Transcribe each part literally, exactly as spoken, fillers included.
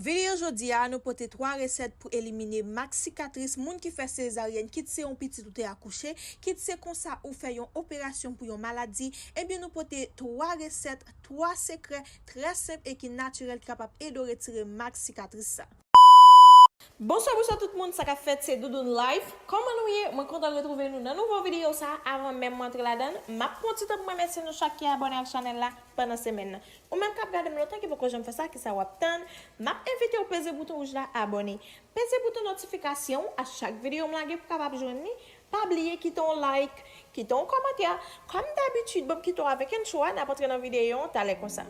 Videyo jodi a, nou pote twa resèt pou elimine mak sikatris moun ki fè sezaryèn, kit se yon pitit ou te akouche, kit se konsa ou fè yon operasyon pou yon maladi, ebyen nou pote twa resèt, twa sekrè trè senp e ki natirèl ki kapab ede w retire mak sikatris sa. Bonswa, bonswa tout moun, sa k ap fèt, se Doudoune Life. Kòman nou ye? Mwen kontan retwouve nou nan nouvo videyo sa. Avan menm mwen antre ladan l, m ap pran ti tan pou m remèsye nou chak ki abòne ak chanèl la pandan semèn nan. Ou menm k ap gade m lontan ki poko janm fè sa, kisa w ap tann? M ap envite w peze bouton wouj la abòne. Peze bouton notifikasyon a chak videyo m lage pou w kapab jwenn li. Pa bliye kite yon like, kite yon kòmantè. Kòm dabitid, ban m kite w avèk entwo a, n ap antre nan videyo an talè konsa.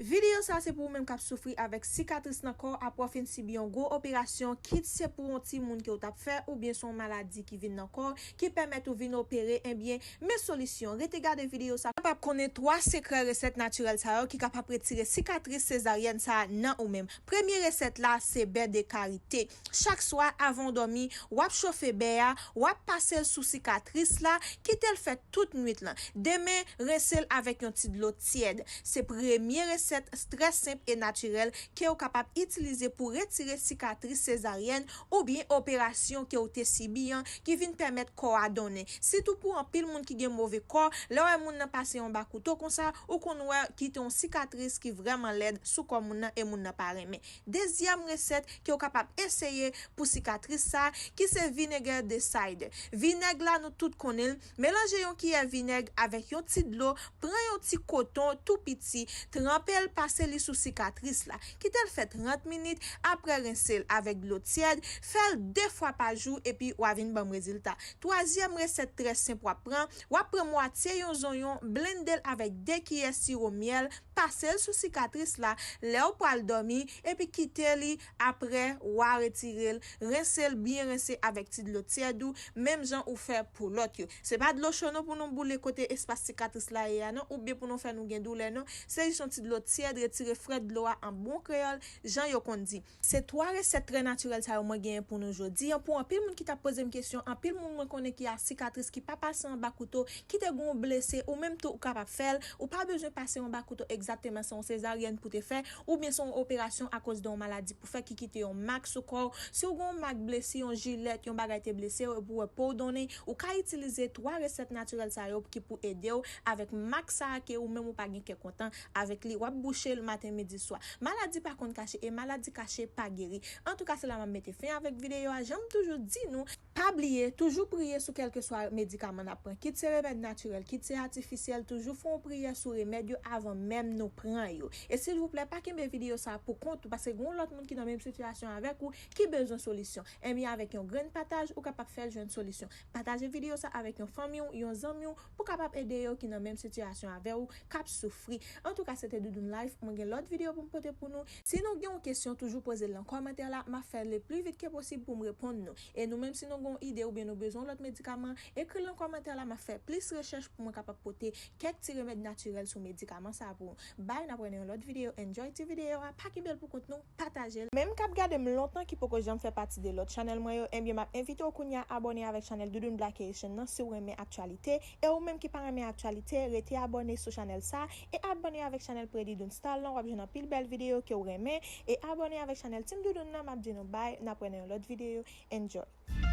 Videyo sa se pou ou menm k ap soufri avèk sikatris nan kò w apre w fin sibi yon gwo operasyon, kit se pou yon timoun ke w t ap fè oubyen se yon maladi ki vin nan kò w ki pèmèt ou vin opere, ebyen, men solisyon. Rete gade videyo sa, kapab konnen twa sekrè resèt natirèl sa yo ki kapab retire sikatris sezaryèn sa nan ou menm. Premye resèt la se bè de karite. Chak swa, avan w dòmi, w ap chofe bè a, w ap pase l sou sikatris la, kite l fè tout nwit lan. Demen, rense l avèk yon ti dlo tyèd. Se premye resèt trè senp e natirèl ke w kapab itilize pou retire sikatris sezaryèn oubyen operasyon ke w te sibi an ki vin pèmèt kò a donnen. Sitou pou anpil moun ki gen move kò, lè w wè moun nan pase yon ba kouto konsa, ou konn wè kite yon sikatris ki vrèman lèd sou kò moun nan e moun nan pa renmen. Dezyèm resèt ke w kapab eseye pou sikatris sa, ki se vinèg de cider. Vinèg la, nou tout konnen l. Melanje yon kiyè vinèg avèk yon ti dlo, pran yon ti koton tou piti, tranpe l, pase li sou sikatris la. Kite l fè trant minit, apre rense l avèk dlo tyèd, fè l de fwa pa jou, epi w a vin ban m rezilta. Twazyèm resèt trè senp w ap pran, w ap pran mwatye yon zonyon, blende l avèk de kiyè siwo myèl, pase l sou sikatris la lè w pral dòmi, epi kite li, apre w a retire l, rense l, byen rense avèk ti dlo tyèd ou, menm jan ou fè pou lòt yo. Se pa dlo cho non pou nou boule kote espas sikatris la ye a non, oubyen pou nou fè nou gen doulè non, se jis yon ti dlo tyèd, retire frèt dlo a an bon kreyòl, jan yo konn di. Se twa resèt trè natirèl sa yo mwen genyen pou nou jodi an. Pou anpil moun ki t ap poze m kesyon, anpil moun mwen konnen ki a sikatris ki pa pase anba kouto, ki te gen yon blese, ou menm tou ou kapab fè l. Ou pa bezwen pase anba kouto egzakteman, se yon sezaryèn pou te fè, oubyen se yon operasyon akoz de yon maladi pou fè ki kite yon mak sou kò w. Si w gen yon mak blesi, yon jilèt, yon bagay te blese w, epi w wè po w donnen, ou ka itilize twa resèt natirèl sa yo ki pou ede w avèk mak sa a ke ou menm ou pa gen kè kontan avèk li, w ap bouche l maten, midi, swa. Maladi pa konn kache, e maladi kache pa geri. Antouka, se la m ap mete fen avèk videyo a. Jan m toujou di nou, pa bliye, toujou priye sou kèlkeswa medikaman n ap pran. Kit se remèd natirèl, kit se atifisyèl, toujou fè yon priyè sou remèd yo avan menm nou pran yo. E silvouplè, pa kenbe videyo sa a pou kont ou, paske gen yon lòt moun ki nan menm sitiyasyon avèk ou, ki bezwen solisyon. Ebyen, avèk yon grenn pataj, ou kapab fè l jwenn solisyon. Pataje videyo sa avèk yon fanmi w, yon zanmi w, pou kapab ede yo ki nan menm sitiyasyon avè w, k ap soufri. Antouka, se te Doudoune Life. Mwen gen lòt videyo pou m pote pou nou. Si nou gen yon kesyon, toujou poze l nan kòmantè la. M ap fè le pli vit ke posib pou m reponn nou. E nou menm, si nou gen yon ide oubyen nou bezwen yon lòt medikaman, ekri l nan kòmantè la. M ap fè plis rechèch pou mwen kapab pote kèk ti remèd natirèl sou medikaman sa a pou nou. Bye, n ap wè nan yon lòt videyo. Enjoy ti videyo a. Pa kenbe l pou kont nou. Pataje l. Menm k ap gade m lontan ki poko janm fè pati de lòt chanèl mwen yo, ebyen m ap envite w kounye a abòne avèk chanèl Doudoune Black Haitian nan si w renmen aktyalite. E ou menm ki pa renmen aktyalite, rete abòne sou chanèl sa e abòne avèk chanèl Pretty Doune Style lan, w ap jwenn anpil bèl videyo ke w renmen. E abòne avèk chanèl Team Doudoune nan, m ap di nou bye, n ap wè nan yon lòt videyo. Enjoy.